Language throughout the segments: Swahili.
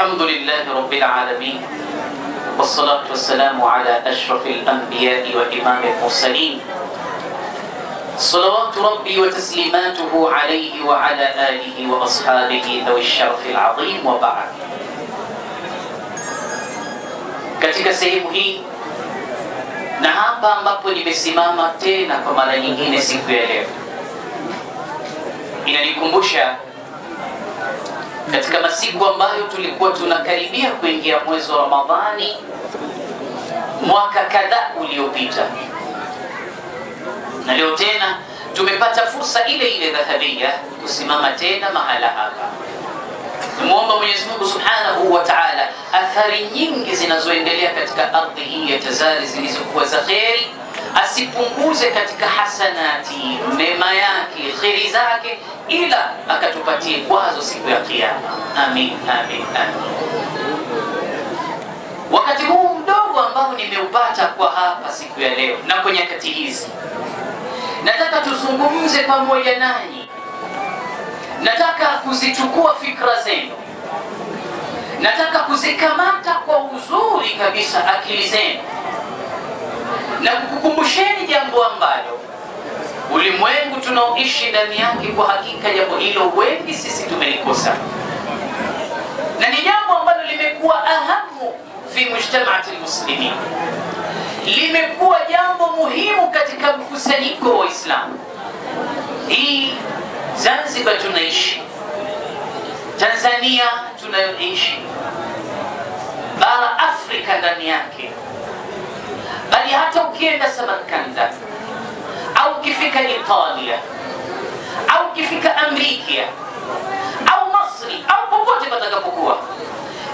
الحمد لله رب العالمين والصلاة والسلام على أشرف الأنبياء وإمام المرسلين صلوات ربي وتسليماته عليه وعلى آله وأصحابه ذوي الشرف العظيم وبعد. Katika sehemu hii na hapa ambapo nimesimama tena kwa mara nyingine siku ya leo, inanikumbusha katika masiku ambayo tulikuwa tunakaribia kuingia mwezi wa Ramadhani mwaka kadhaa uliopita, na leo tena tumepata fursa ile ile dhahabia kusimama tena mahala hapa. Tumuomba Mwenyezi Mungu Subhanahu wa Ta'ala athari nyingi zinazoendelea katika ardhi hii ya Tazari zilizokuwa za kheri asipunguze katika hasanati, mema yake, kheri zake, ila akatupatie kwazo siku ya Kiyama. Amin, amin, amin. Wakati huu mdogo ambao nimeupata kwa hapa siku ya leo na kwa nyakati hizi, nataka tuzungumze pamoja nanyi. Nataka kuzichukua fikra zenu, nataka kuzikamata kwa uzuri kabisa akili zenu na kukukumbusheni jambo ambalo ulimwengu tunaoishi ndani yake, kwa hakika jambo hilo wengi sisi tumelikosa, na ni jambo ambalo limekuwa ahamu fi mujtamaati almuslimin, limekuwa jambo muhimu katika mkusanyiko wa Uislamu. Hii Zanzibar tunaishi, Tanzania tunayoishi, bara Afrika ndani yake, bali hata ukienda Samarkanda au ukifika Italia au ukifika Amerika au Masri au popote patakapokuwa,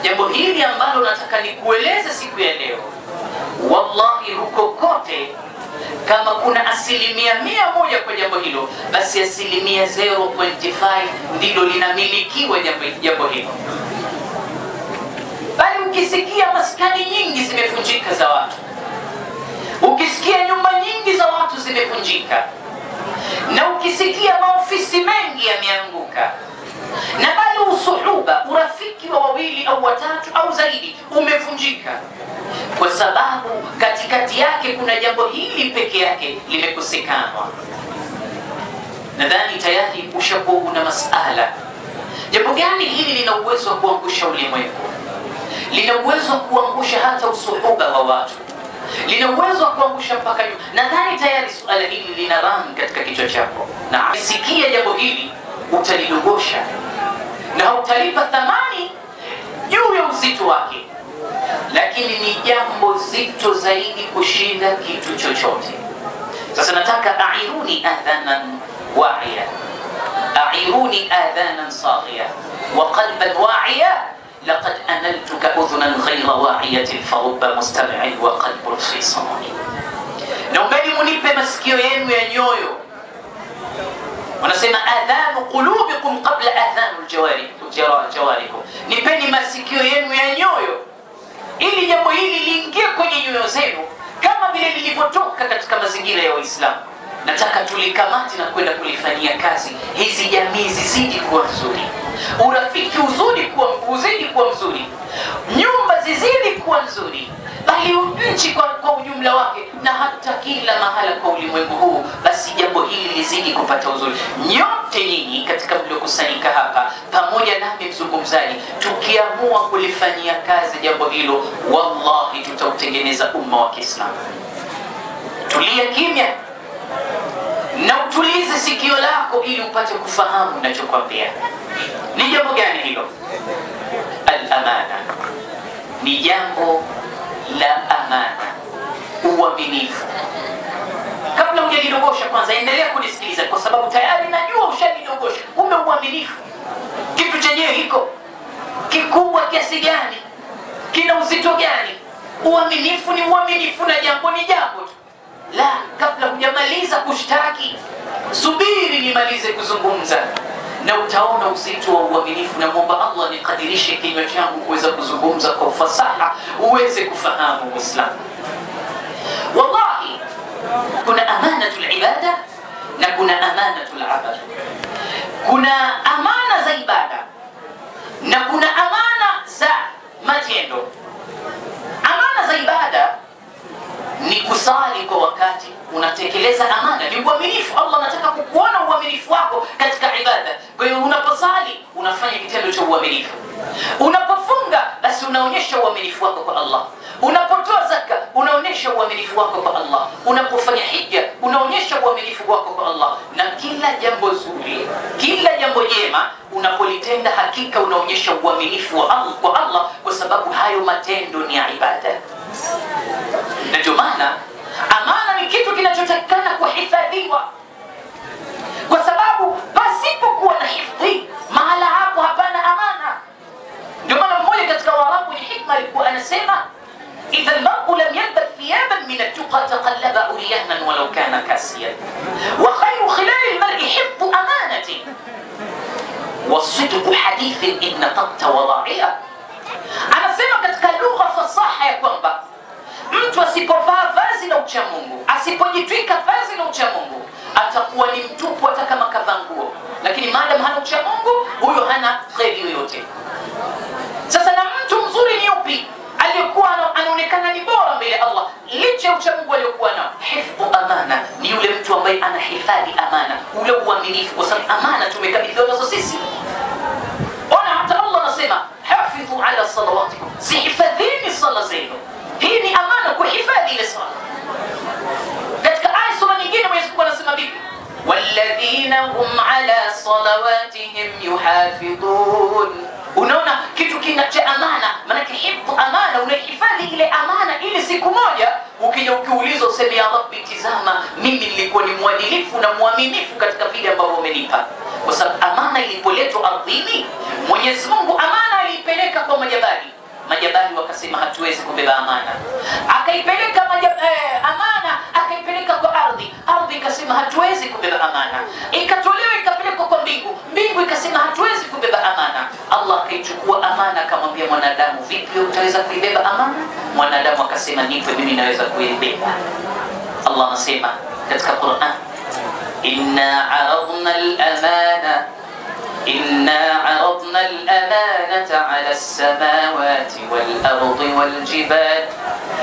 jambo hili ambalo nataka nikueleze siku ya leo, wallahi huko kote kama kuna 100% kwa jambo hilo, basi 0.5% ndilo linamilikiwa jambo hilo. Bali ukisikia maskani nyingi zimevunjika za watu, ukisikia nyumba nyingi za watu zimevunjika, na ukisikia maofisi mengi yameanguka, na bali usuhuba, urafiki wa wawili au watatu au zaidi umevunjika, kwa sababu katikati yake kuna jambo hili peke yake limekosekana. Nadhani tayari ushakuwa una masala. Jambo gani hili lina uwezo wa kuangusha ulimwengu? Lina uwezo wa kuangusha hata usuhuba wa watu, lina uwezo wa kuangusha mpaka juu. Nadhani tayari suala hili lina rang katika kichwa chako, na sikia jambo hili utalidogosha na hautalipa thamani juu ya uzito wake, lakini ni jambo zito zaidi kushinda kitu chochote. Sasa nataka airuni adhanan wa'iya, airuni adhanan saghiya wa qalban wa'iya, laqad analtuka udhunan ghayra wa'iyatin farubba mustami'in wa qalbun fi samani. Naombeni munipe masikio yenu ya nyoyo. Wanasema adhanu qulubikum qabla adhanu jawarikum, nipeni masikio yenu ya nyoyo ili jambo hili liingie kwenye nyoyo zenu kama vile lilivyotoka katika mazingira ya Uislamu. Nataka tulikamati na kwenda kulifanyia kazi, hizi jamii zizidi kuwa nzuri, urafiki uzidi kuwa mzuri, nyumba zizidi kuwa nzuri, bali nchi kwa ujumla wake na hata kila mahala kwa ulimwengu huu, basi jambo hili lizidi kupata uzuri. Nyote nyinyi katika mliokusanyika hapa pamoja nami mzungumzaji, tukiamua kulifanyia kazi jambo hilo, wallahi tutautengeneza umma wa Kiislamu. Tulia kimya na utulize sikio lako ili upate kufahamu ninachokuambia. Ni jambo gani hilo? Al-amana. Ni jambo la amana, uaminifu. Kabla hujalidogosha kwanza endelea kunisikiliza, kwa sababu tayari najua ushalidogosha. Kumbe uaminifu kitu chenyewe hiko kikubwa kiasi gani, kina uzito gani? Uaminifu ni uaminifu na jambo ni jambo tu. La, kabla hujamaliza kushtaki, subiri nimalize kuzungumza na utaona uzito wa uaminifu. Na muomba Allah nikadirishe kinywa changu kuweza kuzungumza kwa ufasaha uweze kufahamu Muislamu. Wallahi kuna amanatul ibada na kuna amanatul amal. Kuna amana za ibada na kuna amana za kitendo cha uaminifu. Unapofunga basi unaonyesha uaminifu wako kwa Allah. Unapotoa zaka unaonyesha uaminifu wako kwa Allah. Unapofanya hija unaonyesha uaminifu wako kwa Allah. Na kila jambo zuri, kila jambo jema unapolitenda, hakika unaonyesha uaminifu wa Allah, kwa Allah, kwa sababu hayo matendo ni ya ibada. Na ndio maana amana ni kitu kinachotakikana kuhifadhiwa, kwa sababu pasipokuwa na hifadhi mahala hapo hapana amana. Ndio maana mmoja katika Waarabu wenye hikma alikuwa anasema, idha almar'u lam yalbath thiyaban min at-tuqa taqallaba uryanan walau kana kasiyan, wa khayru khilal al-mar'i hifdhu amanati wa sidqu hadithin in nataqta wada'i'a. Anasema katika lugha fasaha ya kwamba mtu asipovaa vazi la ucha Mungu, asipojitwika vazi la ucha Mungu, atakuwa ni mtupu hata kama kavaa nguo, lakini maadamu hana ucha Mungu, huyo hana kheri yoyote. Sasa na mtu mzuri ni yupi? Aliyekuwa anaonekana ni bora mbele ya Allah licha ya ucha Mungu aliyokuwa nao. Hifdhu amana ni yule mtu ambaye anahifadhi amana, ule uaminifu, kwa sababu amana tumekabidhiwa nazo sisi. Ona hata Allah anasema hafidhu ala salawatikum, zihifadhini sala zenu. Hii ni amana, kuhifadhi ile sala. Katika aya sura nyingine Mwenyezi Mungu anasema vipi? Walladhina hum ala salawatihim yuhafidhun. Unaona kitu kinacha amana, maana hifdhu amana, unahifadhi ile amana ili siku moja ukija ukiulizwa useme, ya Rabbi, tizama mimi nilikuwa ni mwadilifu na mwaminifu katika vile ambavyo umenipa. Kwa sababu amana ilipoletwa ardhini, Mwenyezi Mungu amana aliipeleka kwa majabali. Majabali wakasema hatuwezi kubeba amana. Akaipeleka amana akaipeleka kwa ardhi. Ardhi ikasema hatuwezi kubeba amana. Ikatolewa ikapelekwa kwa mbingu. Mbingu ikasema hatuwezi kubeba amana. Allah akaichukua amana akamwambia mwanadamu, vipi utaweza kuibeba amana? Mwanadamu akasema nipe mimi naweza kuibeba. Allah anasema katika Qur'an, inna aradna al-amana إنا عرضنا الأمانة على السماوات والأرض والجبال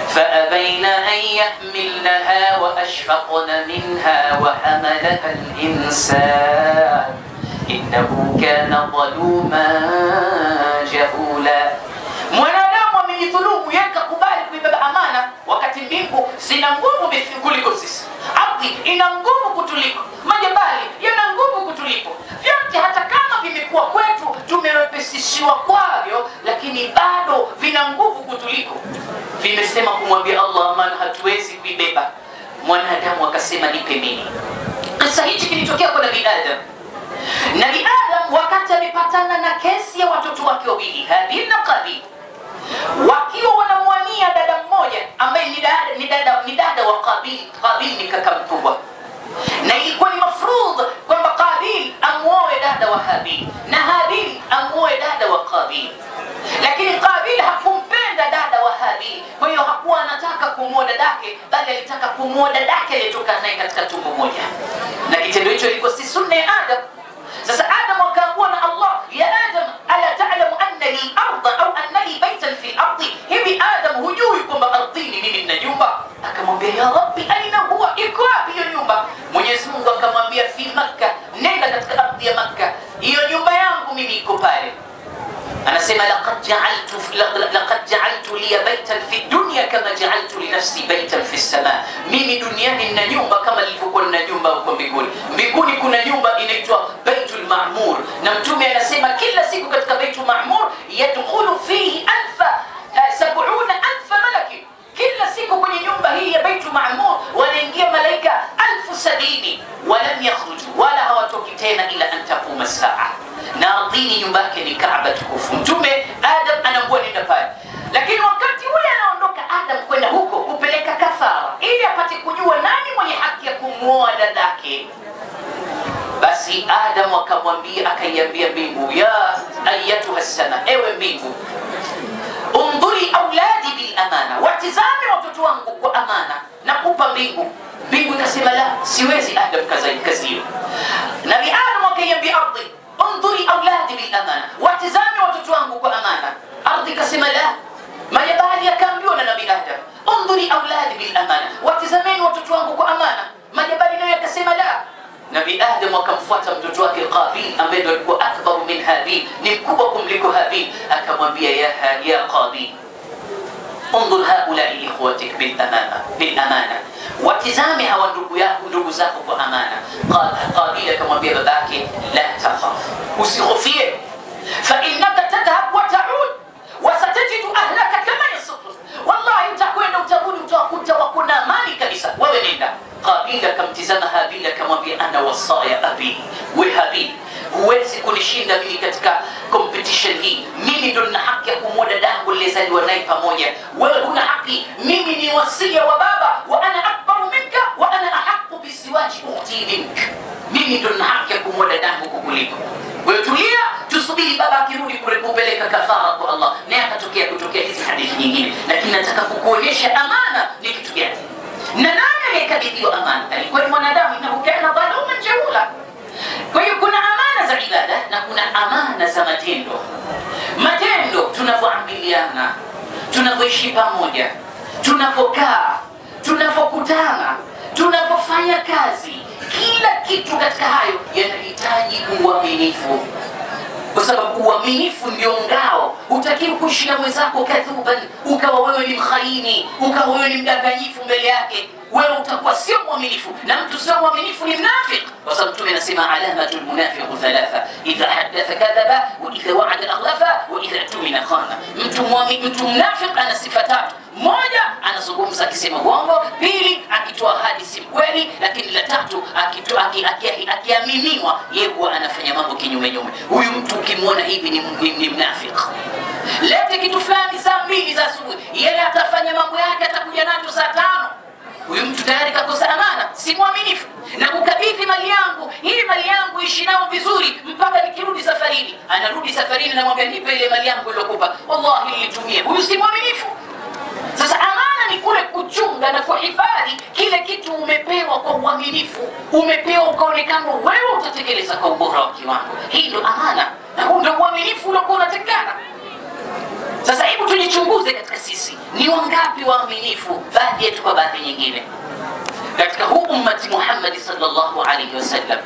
فأبين أن يحملنها وأشفقن منها وحملها الإنسان إنه كان ظلوما جهولا. Mwanadamu amejidhulumu, yeye kakubali kuibeba amana, wakati mbingu zina nguvu kuliko sisi, ardhi ina nguvu kutuliko, majabali yana nguvu kutuliko. Vyote hata kama vimekuwa kwetu tumewepesishiwa kwavyo, lakini bado vina nguvu kutuliko. Vimesema kumwambia Allah amana hatuwezi kuibeba. Mwanadamu akasema nipe mimi. Kisa hichi kilitokea kwa Nabii Adam. Nabii Adam wakati amepatana na kesi ya watoto wake wawili, Habil na Qabil, wakiwa wanamwania dada mmoja ambaye ni dada wa Qabil. Qabil ni kaka mkubwa, na ilikuwa ni mafrudh kwamba Qabil amuoe dada wa Habil na Habil amuoe dada wa Qabil, lakini Qabil hakumpenda dada wa Habil. Kwa hiyo hakuwa anataka kumuoa dadake, bali alitaka kumuoa dadake aliyetoka naye katika tumbo moja, na kitendo hicho ilikuwa si sunna ya Adam. Sasa Adam akaambiwa na Allah, ya Adam, ala ta'lamu anna li arda au anna li baytan fi ardi, hivi Adam hujui kwamba ardhini mimi nina nyumba? Akamwambia ya Rabbi, aina huwa, iko wapi hiyo nyumba? Mwenyezi Mungu akamwambia fi Makkah, nenda katika ardhi ya Makkah, hiyo nyumba yangu mimi iko pale. Anasema laqad ja'altu li baytan fi dunya kama ja'altu li nafsi baytan fi as-sama, mimi duniani nina nyumba kama nilivyokuwa nina nyumba huko mbinguni. Mbinguni kuna nyumba inaitwa Baitul Ma'mur, na Mtume anasema kila siku katika Baitul Ma'mur yadkhulu fihi 70,000 malaki. Kila siku kwenye nyumba hii ya Baitul Ma'mur wanaingia malaika 70,000, walam yakhruju, wala hawatoki tena ila an taquma as-sa'a. Na ardhini nyumba yake ni Kaaba tukufu. Mtume Adam anaambiwa nenda pale, lakini wakati ule anaondoka Adam kwenda huko kupeleka kafara ili apate kujua nani mwenye haki ya kumuoa dadake, basi Adam akamwambia, akaiambia mbingu, ya ayatuha sama, ewe mbingu, undhuri auladi bil amana, watizame watoto wangu kwa amana, nakupa mbingu. Mbingu ikasema la, siwezi Adam kazi hiyo. Nabii Adam akaiambia ardhi, undhuri auladi bil amana, watizame watoto wangu kwa amana. Ardhi ikasema la. Majabali yakaambiwa na Nabii Adam, undhuri auladi bil amana, watizameni watoto wangu kwa amana. Majabali nayo yakasema la. Nabii Adam akamfuata mtoto wake Qabil ambaye ndiye alikuwa akbar min Habil, ni mkubwa kumliko Habil, akamwambia ya Qabil, unzur haulai ikhwatik bil amana, bil amana, watizame hawa ndugu yako, ndugu zako kwa amana. Qabil akamwambia babake, la takhaf, usihofie, fa innaka tadhhab wa ta'ud wa satajidu ahlaka kama yasufus, wallahi utakwenda utarudi utawakuta wako na amani kabisa, wewe nenda. Qabil akamtizama Habil akamwambia, ana wasaya abi, we Habil, huwezi kunishinda mimi katika competition hii. Mimi ndo nina haki ya kumwoa dadangu niliyezaliwa naye pamoja, wewe huna haki. Mimi ni wasia wa baba, wa ana akbaru minka wa ana ahaqu bisiwaji ukhti mink, mimi ndo nina haki ya kumwoa dadangu kukuliko wewe. Tulia, tusubiri baba akirudi kupeleka kafara kwa Allah. Naye akatokea kutokea hizi hadithi nyingine, lakini nataka kukuonyesha amana ni kitu gani na nani aliyekabidhiwa amana. Alikuwa ni mwanadamu, innahu kana dhaluman jahula. Kwa hiyo kuna amana za ibada na kuna amana za matendo. Matendo tunavyoamiliana, tunavyoishi pamoja, tunavyokaa, tunavyokutana, tunavyofanya kazi, kila kitu katika hayo yanahitaji uaminifu, kwa sababu uaminifu ndio ngao. Hutakiwi kuishi na mwenzako kadhuban, ukawa wewe ni mkhaini, ukawa wewe ni mdanganyifu mbele yake, wewe utakuwa sio mwaminifu, na mtu sio mwaminifu ni mnafiki, kwa sababu Mtume anasema alamatul munafiqu thalatha, idha hadatha kadhaba wa idha wa'ada akhlafa wa idha tumina khana. Mtu mnafiki ana sifa tatu: moja, anazungumza akisema uongo; pili, akitoa ahadi si mkweli; lakini la tatu, akiaminiwa yeye huwa anafanya mambo kinyume nyume. Huyu mtu ukimwona hivi ni mnafiki. Lete kitu fulani saa 2 za asubuhi, yeye atafanya mambo yake, atakuja nacho saa 5. Huyu mtu tayari kakosa amana, si mwaminifu. Na kukabidhi mali yangu, hii mali yangu ishi nao vizuri mpaka nikirudi safarini. Anarudi safarini, namwambia nipe ile mali yangu niliyokupa, wallahi nilitumia. Huyu si mwaminifu. Sasa amana ni kule kuchunga na kuhifadhi kile kitu umepewa kwa uaminifu, umepewa ukaonekana wewe utatekeleza kwa ubora wa kiwango. Hii ndio amana na huu ndio uaminifu uliokuwa unatekana. Sasa hebu tujichunguze katika sisi, ni wangapi waaminifu baadhi yetu kwa baadhi nyingine? Katika huu ummati Muhammad sallallahu alaihi wasallam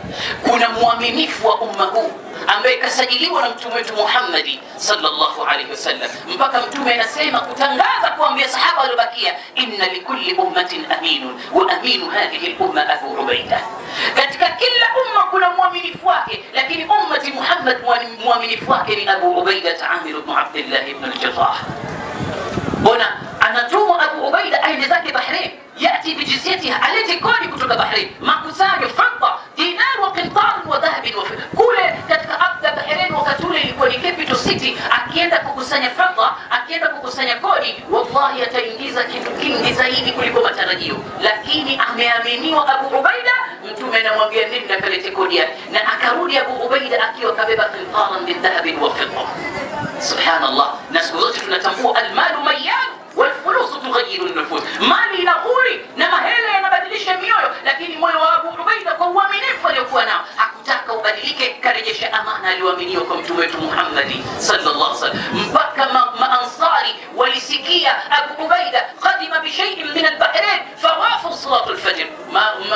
kuna muaminifu wa umma huu ambaye kasajiliwa na mtume wetu Muhammad sallallahu alaihi wasallam, mpaka mtume anasema kutangaza kuambia sahaba waliobakia, inna likulli ummatin aminun wa aminu hadhihi al-umma Abu Ubaida. Katika kila umma kuna muaminifu wake, lakini ummati Muhammad muaminifu wake ni Abu Ubaida Amir ibn Abdullah ibn al-Jarrah. Bona anatumwa Abu Ubaida aende zake Bahrain, yati bijizyatiha, alete kodi kutoka Bahrain, makusanyo fedha, dinar wa qintar wa dhahabin wa fidda. Kule katika ardhi ya Bahrain wakati ule ilikuwa ni capital city. Akienda kukusanya fedha, akienda kukusanya kodi, wallahi ataingiza kitu kingi zaidi kuliko matarajio. Lakini ameaminiwa Abu Ubaida, mtume anamwambia nenda kalete kodi yake, na akarudi Abu Ubaida akiwa kabeba qintaran min dhahabin wa fidda. Subhanallah. Na siku zote tunatambua almalu mayal walfulusu tughayyiru nufus, mali inaghuri na mahela yanabadilisha mioyo, lakini moyo wa Abu Ubaida kwa uaminifu aliokuwa nao hakutaka ubadilike, karejesha amana aliyoaminiwa kwa mtume wetu Muhammad sallallahu alaihi wasallam. Mpaka maansari walisikia Abu Ubaida qadima bi shay'in min al-Bahrain fawafu salatu al-fajr.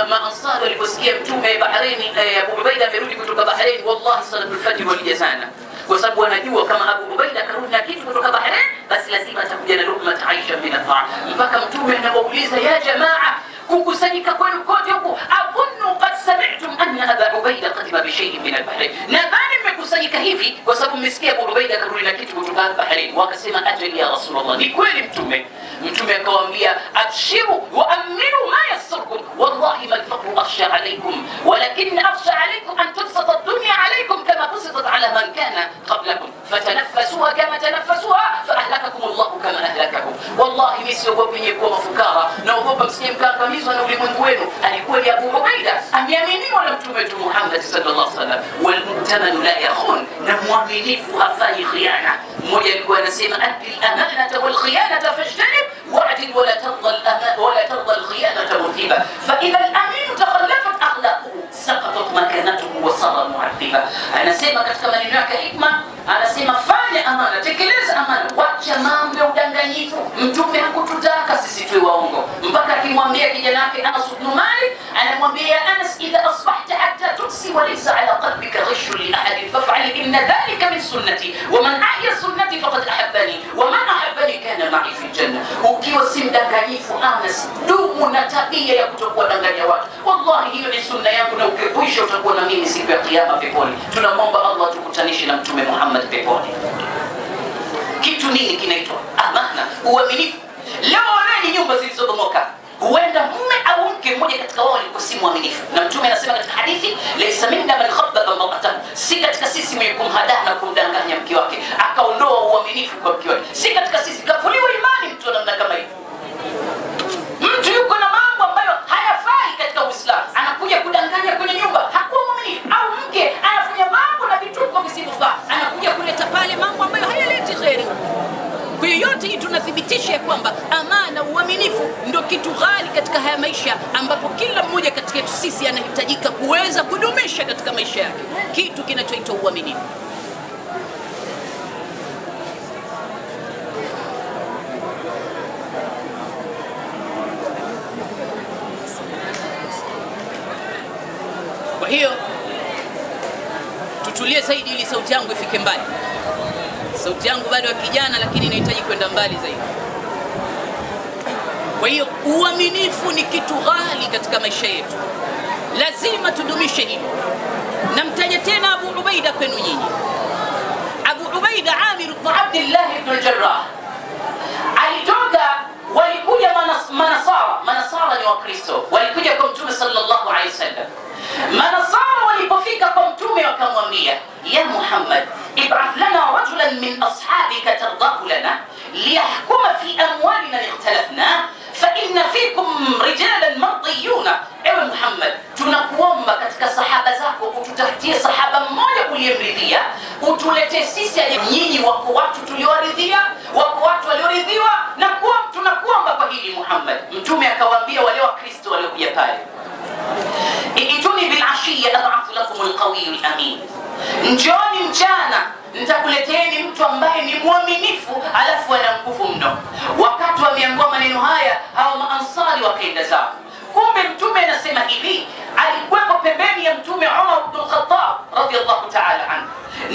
Maansari waliposikia mtume Bahrain, Abu Ubaida amerudi kutoka Bahrain, wallahi salatu al-fajr walijazana, kwa sababu wanajua kama Abu Ubaida karudi na kitu kutoka Bahrain basi lazima atakuja na lukma Aisha min at-ta'a. Mpaka mtume anawauliza, ya jamaa, kukusanyika kwenu kote huku, adhunnu qad sami'tum anna Aba Ubaida qadima bi shay'in min al-Bahrain, nadhani mmekusanyika hivi kwa sababu mmesikia Abu Ubaida karudi na kitu kutoka Bahrain. Wakasema ajali ya Rasulullah, ni kweli mtume. Mtume akawaambia, abshiru wa aminu ma yasurkum, wallahi ma al-faqru akhsha alaykum walakin akhsha alaykum an tubsata ad-dunya alaykum kama busitat ala man kana qablakum fatanaffasuha kama tanaffasuha faahlakakum Allah kama ahlakakum. Wallahi mimi siogopi nyinyi kuwa mafukara, naogopa msije mkaangamizwa na ulimwengu wenu. Alikuwa ni Abu Ubaida ameaminiwa na mtume wetu Muhammad sallallahu alaihi wasallam. Walmu'tamanu la yakhun, na mwaminifu hafanyi khiana. Mmoja alikuwa anasema addi al-amanata wal khiyanata fajtanib wa'dil wala tarda al-amana wala tarda al-khiyanata muthiba fa idha al-amin takhallafat akhlaquhu saqatat makanatuhu wa sara mu'athiba. Anasema katika maneno yake hikma, anasema fanya amana, tekeleza amana, wacha mambo ya udanganyifu. Mtume hakututaka sisi tuwe waongo, mpaka akimwambia kijana wake Anas ibn Malik, anamwambia ya Anas, idha asbahta hatta Ikiwa laysa ala qalbika ghishun li ahadin faf'al inna dhalika min sunnati wa man ahya sunnati faqad ahabbani wa man ahabbani kana ma'i fi janna. Ukiwa si mdanganyifu Anas, dumu na tabia ya kutokuwadanganya watu. Wallahi hiyo ni sunna yangu, na ukikuisha utakuwa na mimi siku ya kiyama peponi. Tunamwomba Allah tukutanishe na Mtume Muhammad peponi. Kitu nini kinaitwa amana? Uaminifu. Leo oneni nyumba zilizobomoka, huenda mume au mke mmoja katika wao alikuwa si mwaminifu. Na Mtume anasema katika hadithi, laysa minna man khabbaba imra'atahu, si katika sisi mwenye kumhadaa na kumdanganya mke wake, akaondoa uaminifu kwa mke wake. Si katika sisi, kafuliwa imani mtu namna kama hiyo. Mtu yuko na mambo ambayo hayafai katika Uislamu, anakuja kudanganya kwenye nyumba, hakuwa mwaminifu. Au mke anafanya mambo na vituko visivyofaa, anakuja kuleta pale mambo ambayo hayaleti kheri. Kwa hiyo yote hii tunathibitisha ya kwamba amana, uaminifu ndio kitu ghali katika haya maisha, ambapo kila mmoja katika yetu sisi anahitajika kuweza kudumisha katika maisha yake kitu kinachoitwa uaminifu. Kwa hiyo tutulie zaidi ili sauti yangu ifike mbali. Sauti yangu bado ya kijana, lakini inahitaji kwenda mbali zaidi. Kwa hiyo uaminifu ni kitu ghali katika maisha yetu, lazima tudumishe hilo. Namtaja tena Abu Ubaida kwenu nyinyi. Abu Ubaida Amir ibn Abdullah ibn al-Jarrah alitoka, walikuja manasara. Manasara ni Wakristo, walikuja kwa Mtume sallallahu alaihi wasallam. Manasara walipofika kwa Mtume wakamwambia, ya Muhammad, ib'ath lana rajulan min ashabika tardahu lana liyahkuma fi amwalina ikhtalafna fa inna fikum rijalan mardiyuna. Ewe Muhammad, tunakuomba katika sahaba zako ututafutie sahaba mmoja uliyemridhia, utuletee sisi aje. Nyinyi wako watu tulioridhia, wako watu walioridhiwa, na kuwa tunakuomba kwa hili Muhammad. Mtume akawaambia wale wa Kristo waliokuja pale, ituni bil ashiya ab'ath lakum al qawiy al amin, njooni mchana nitakuleteeni mtu ambaye ni mwaminifu alafu ana nguvu mno. Wakati wameambiwa maneno haya, hao maansari wakaenda zao. Kumbe Mtume anasema hivi, alikuwepo pembeni ya Mtume Umar ibn al-Khattab radiyallahu ta'ala anhu,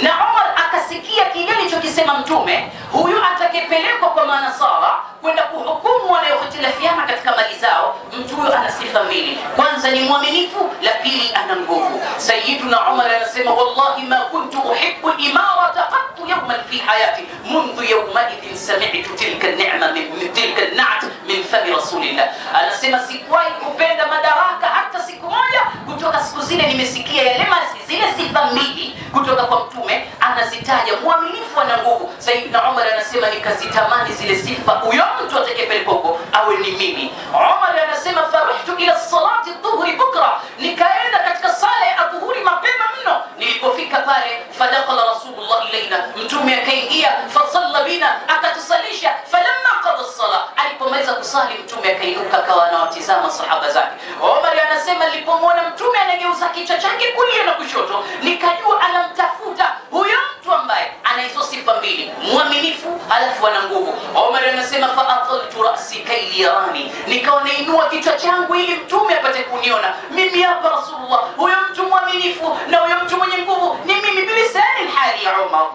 na Umar akasikia kile alichokisema Mtume, huyu atakayepelekwa kwa manasara kwenda kuhukumu wanayohitilafiana katika mali zao, mtu huyo ana sifa mbili: kwanza ni mwaminifu, la pili ana nguvu. Sayyiduna Umar anasema, wallahi ma kuntu uhibbu al-imarata qattu yawman fi hayati mundu yawmaidhin sami'tu tilka an-ni'ma min tilka an-na'at min fami rasulillah. Anasema sikuwahi kupenda madaraka hata siku moja, kutoka siku zile nimesikia yale zile sifa mbili kutoka kwa Mtume, anazitaja mwaminifu ana nguvu. Sayyidina Umar anasema nikazitamani zile sifa, huyo mtu atakayepelekwa huko awe ni mimi. Umar anasema farahtu ila salati dhuhri bukra, nikaenda katika sala ya dhuhuri mapema mno. Nilipofika pale, fadakhala rasulullah ilaina, Mtume akaingia, fasalla bina, akatusalisha. Falamma qada as-sala, alipomaliza kusali Mtume akainuka akawa anawatizama sahaba zake. Umar anasema nilipomwona Mtume anageuza kichwa chake kulia na kushoto, nikajua anamtafuta huyo mtu ambaye ana hizo sifa mbili, mwaminifu alafu ana nguvu. Umar anasema fa ataltu ra'si kay yarani, nikawa nainua kichwa changu ili Mtume apate kuniona mimi hapa Rasulullah, huyo mtu mwaminifu na huyo mtu mwenye nguvu ni mimi, bilisani hali ya Umar.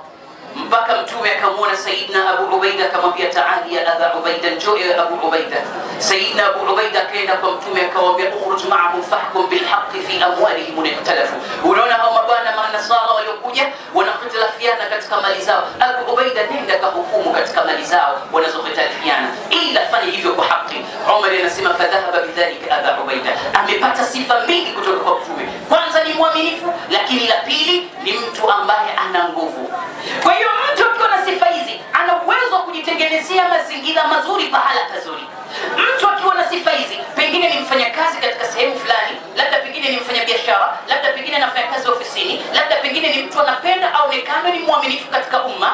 Mpaka Mtume akamwona Sayyidina Abu Ubaida akamwambia, taali ya Aba Ubaida, njoo ya Abu Ubaida. Sayyidina Abu Ubaida akaenda kwa Mtume akamwambia, ukhruj ma'ahum fahkum bil haqqi fi amwalihim ikhtalafu. Unaona hao mabwana manasara waliokuja wanakhtilafiana katika mali zao. Abu Ubaida, nenda kahukumu katika mali zao wanazokhtilafiana, ila fanya hivyo kwa haki. Umar anasema fadhahaba bidhalika Aba Ubaida, amepata sifa mbili kutoka kwa Mtume: kwanza ni mwaminifu, lakini la pili ni mtu ambaye ana nguvu. Kwa hiyo mtu akiwa na sifa hizi ana uwezo wa kujitengenezea mazingira mazuri pahala pazuri. Mtu akiwa na sifa hizi, pengine ni mfanyakazi katika sehemu fulani, labda pengine ni mfanyabiashara, labda pengine anafanya kazi ofisini, labda pengine ni mtu anapenda aonekane ni mwaminifu katika umma.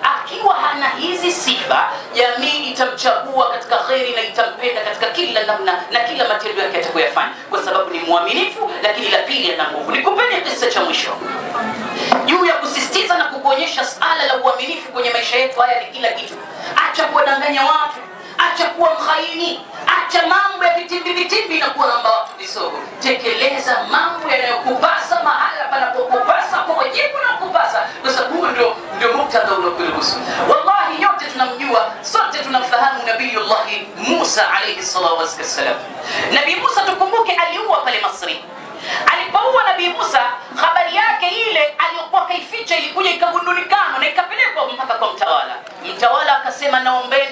Akiwa hana hizi sifa, jamii itamchagua katika kheri na itampenda katika kila namna na kila matendo yake atakayofanya, kwa sababu ni mwaminifu, lakini la pili ana nguvu. Nikupeni kisa cha mwisho juu ya kusisitiza na kukuonyesha sala la uaminifu kwenye maisha yetu. Haya ni kila kitu. Acha kuwadanganya watu, acha kuwa mkhaini, acha mambo ya vitimbi vitimbi na kuwa namba watu visogo. Tekeleza mambo yanayokupasa mahala inahusu. Wallahi yote tunamjua, sote tunamfahamu Nabiyullahi Musa alayhi salatu wassalam. Nabii Musa tukumbuke aliua pale Masri. Alipoua Nabii Musa, habari yake ile aliyokuwa kaificha ilikuja ikagundulikana na ikapelekwa mpaka kwa mtawala. Mtawala akasema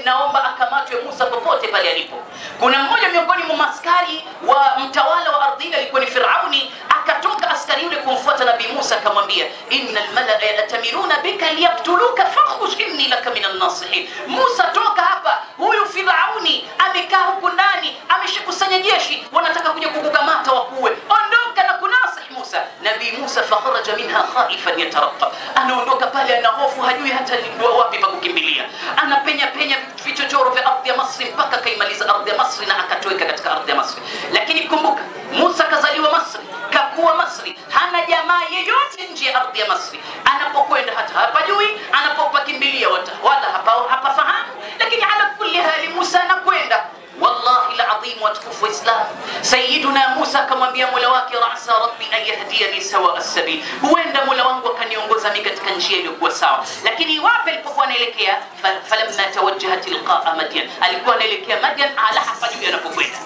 naomba akamatwe Musa popote pale alipo. Kuna mmoja miongoni mwa maskari wa mtawala wa ardhi alikuwa ni Firauni, akatoka askari yule kumfuata Nabii Musa akamwambia, innal malaa yatamiruna bika liyaktuluka fakhruj inni laka minan nasihin. Musa, toka hapa, huyu Firauni amekaa huku ndani, ameshakusanya jeshi, wanataka kuja kukukamata wakuue. Ondoka na kunasih Musa. Nabii Musa fakharaja minha khaifan yatarqab, anaondoka pale ana hofu, hajui hata wapi pa kukimbilia. Anapenya penya vichochoro vya ardhi ya Masri mpaka kaimaliza ardhi ya Masri na akatoweka katika ardhi ya Masri. Lakini kumbuka, Musa kazaliwa Masri, kakuwa Masri, hana jamaa yeyote nje ya ardhi ya Masri. Anapokwenda hata hapajui, anapopakimbilia wala hapafahamu. Lakini ala kulli hali Musa anakwenda. Wallahi العظيم watukufu wa Islam, Sayyiduna Musa akamwambia Mola wake, ra'sa rabbi an yahdiyani sawa as-sabil, huenda Mola wangu akaniongoza mimi katika njia iliyokuwa sawa. Lakini wapi alipokuwa anaelekea? Falamma tawajjaha tilqa'a Madyan, alikuwa anaelekea Madyan, ala hapajui anapokwenda.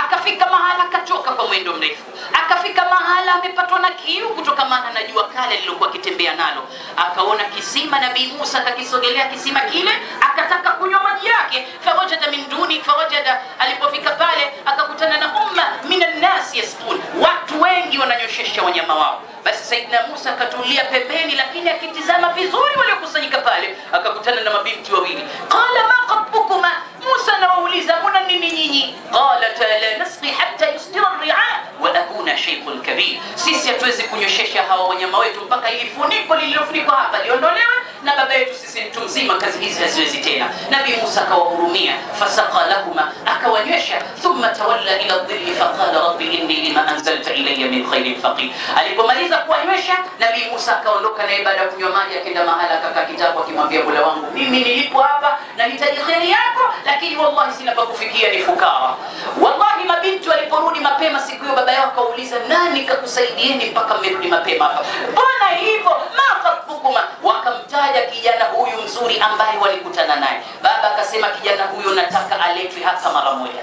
Akafika mahala akachoka kwa mwendo mrefu, akafika mahala amepatwa na kiu kutokana na jua kali alilokuwa akitembea nalo. Akaona kisima, Nabii Musa akakisogelea kisima kile, akataka kunywa maji yake. Fawajada min duni fawajada, alipofika pale akakutana na umma minan nas yasqun, watu wengi wananyoshesha wanyama wao. Basi Saidina Musa akatulia pembeni, lakini akitizama vizuri waliokusanyika pale, akakutana na mabinti wawili. Qala ma khatbukuma, Musa anawauliza mna nini nyinyi? Qalat la nasqi hatta yusdira ar-ri'a wa abuna shaykhun kabir, sisi hatuwezi kunyoshesha hawa wanyama wetu mpaka ili funiko lililofunikwa hapa liondolewe, na baba yetu sisi mtu mzima, kazi hizi haziwezi tena. Nabii Musa akawahurumia, fasaqa lahuma, akawanywesha. Thumma tawalla ila dhilli faqala rabbi inni lima anzalta ilayya min khairin faqir. Alipomaliza kuwanywesha, Nabii Musa akaondoka naye baada ya kunywa maji, akaenda mahala akakaa kitabu akimwambia Mola wangu, mimi nilipo hapa nahitaji khairi yako, lakini wallahi sina pa kufikia, ni fukara. Wallahi mabinti waliporudi mapema siku hiyo, baba yao akauliza, nani kakusaidieni mpaka mmerudi mapema hapa? Mbona hivyo? Ma khatbukuma, wakamtaja kijana huyu mzuri ambaye walikutana naye. Baba akasema, kijana huyu nataka aletwe hapa mara moja.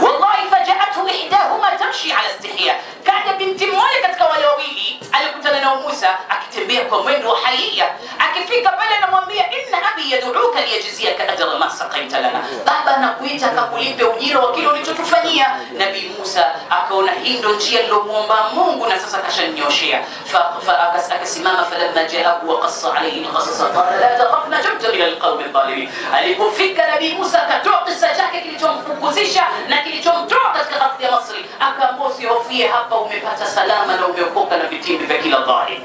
Wallahi fajaathu ihdahuma tamshi ala istihya, kaja binti mmoja katika wale wawili alikutana na Musa akitembea kwa mwendo wa haia. Akifika pale anamwambia, inna abi yad'uka liyajziyaka ajra ma saqaita lana, baba anakuita akakulipe ujira wa kile ulichotufanyia. Nabii Musa akaona hii ndio njia aliyomuomba Mungu na sasa kashanyoshea. Akasimama, falamma jaahu wa qassa alayhi alqasas qala la takhaf najawta min alqawmi adh-dhalimin. Alipofika Nabii Musa akatoa kisa chake kilichomfukuzisha na kilichomtoa katika ardhi ya Masri, akaambiwa usihofie, hapa umepata salama na umeokoka na vitimbi vya kila dhalim.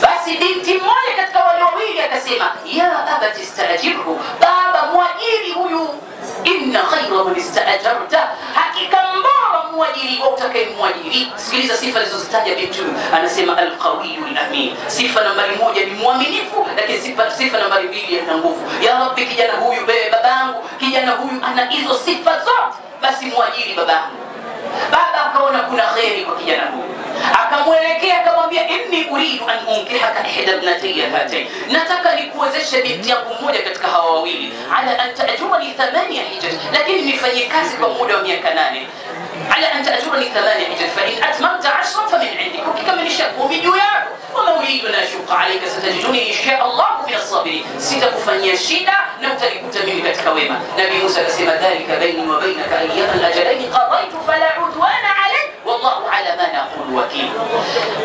Basi binti mmoja katika wale wawili akasema, ya abati istajirhu, baba mwajiri huyu, inna khayra man istaajarta, hakika mbora mwajiri wa utakayemwajiri. Sikiliza sifa alizozitaja binti huyu, anasema alqawiyyu alamin. Sifa nambari 1 ni mwaminifu, lakini sifa nambari 2 ana nguvu. Ya Rabbi, kijana huyu babangu, kijana huyu ana hizo sifa zote, basi mwajiri babangu. Baba akaona kuna kheri kwa kijana huyu, akamwelekea akamwambia, inni uridu an unkihaka ihda ibnatayya hatayn, nataka nikuwezeshe binti yangu mmoja katika hawa wawili, ala an ta'jurani 8 hijaj, lakini nifanyie kazi kwa muda wa miaka 8. Ala an ta'jurani 8 hijaj fa in atmamta 10 fa min indik, ukikamilisha 10 juu yako. Wama uridu an ashuqa alayka satajiduni insha Allah min as-sabirin, sitakufanyia shida na utanikuta mimi katika wema. Nabii Musa akasema, dhalika baini wa bainaka ayyama al-ajalaini qadaytu fala udwana alayk wallahu ala ma naqulu wakil.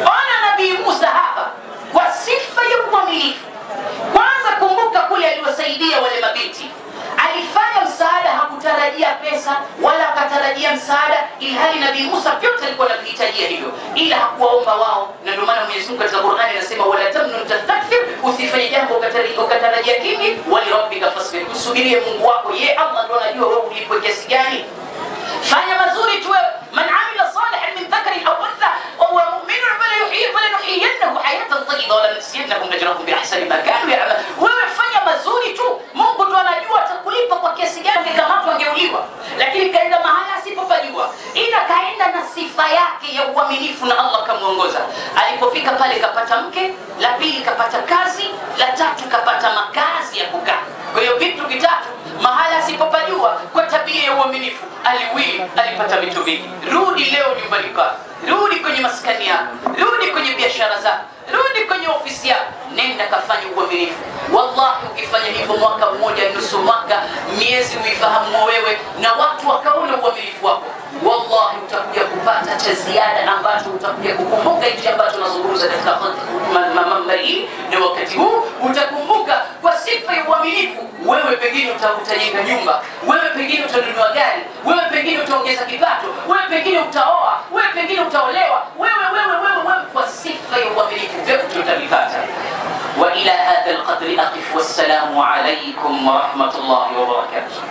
Ona Nabii Musa hapa kwa sifa ya uaminifu. Kwanza kumbuka kule aliwasaidia wale mabinti, alifanya msaada, hakutarajia pesa wala akatarajia msaada, ilhali Nabii Musa vyote alikuwa anavihitajia hivyo, ila hakuwaomba wao. Na ndio maana Mwenyezi Mungu katika Qur'ani anasema, wala tamnun tastakthir, usifanye jambo ukatarajia kingi, wali rabbika fasbir, msubirie Mungu wako, ye Allah ndo anajua wewe ulipo kiasi gani. Fanya mazuri tu, man amila salihan min dhakarin aw untha wa huwa mu'minun falanuhyiyannahu hayatan tayyiba wa lanajziyannahum ajrahum bi ahsani ma kanu ya'malun. Wewe fanya mazuri tu, Mungu ndo anajua atakulipa kwa kiasi gani. Kama watu wangeuliwa, lakini kaenda mahala asipopajua, ila kaenda na sifa yake ya uaminifu na Allah kamuongoza. Alipofika pale kapata mke, la pili kapata kazi, la tatu kapata makazi ya alikuwa kwa tabia ya uaminifu aliwili, alipata vitu vingi. Rudi leo nyumbani kwako, rudi kwenye maskani yako, rudi kwenye biashara zako, rudi kwenye ofisi yako, nenda kafanye uaminifu. Wallahi ukifanya hivyo mwaka mmoja, nusu mwaka, miezi uifahamu wewe na watu wakaona uaminifu wako, wallahi utakuja kupata cha ziada ambacho utakuja kukumbuka hichi ambacho nazungumza katika mambari hii na wakati huu. Utakumbuka kwa sifa ya uaminifu, wewe pengine utajenga nyumba, wewe pengine utanunua gari, wewe pengine utaongeza kipato, wewe pengine utaoa, wewe pengine utaolewa, wewe wewe wewe wewe, kwa sifa ya uaminifu vyote utavipata. Wa ila hadha alqadri aqif, wassalamu alaykum wa rahmatullahi wa barakatuh.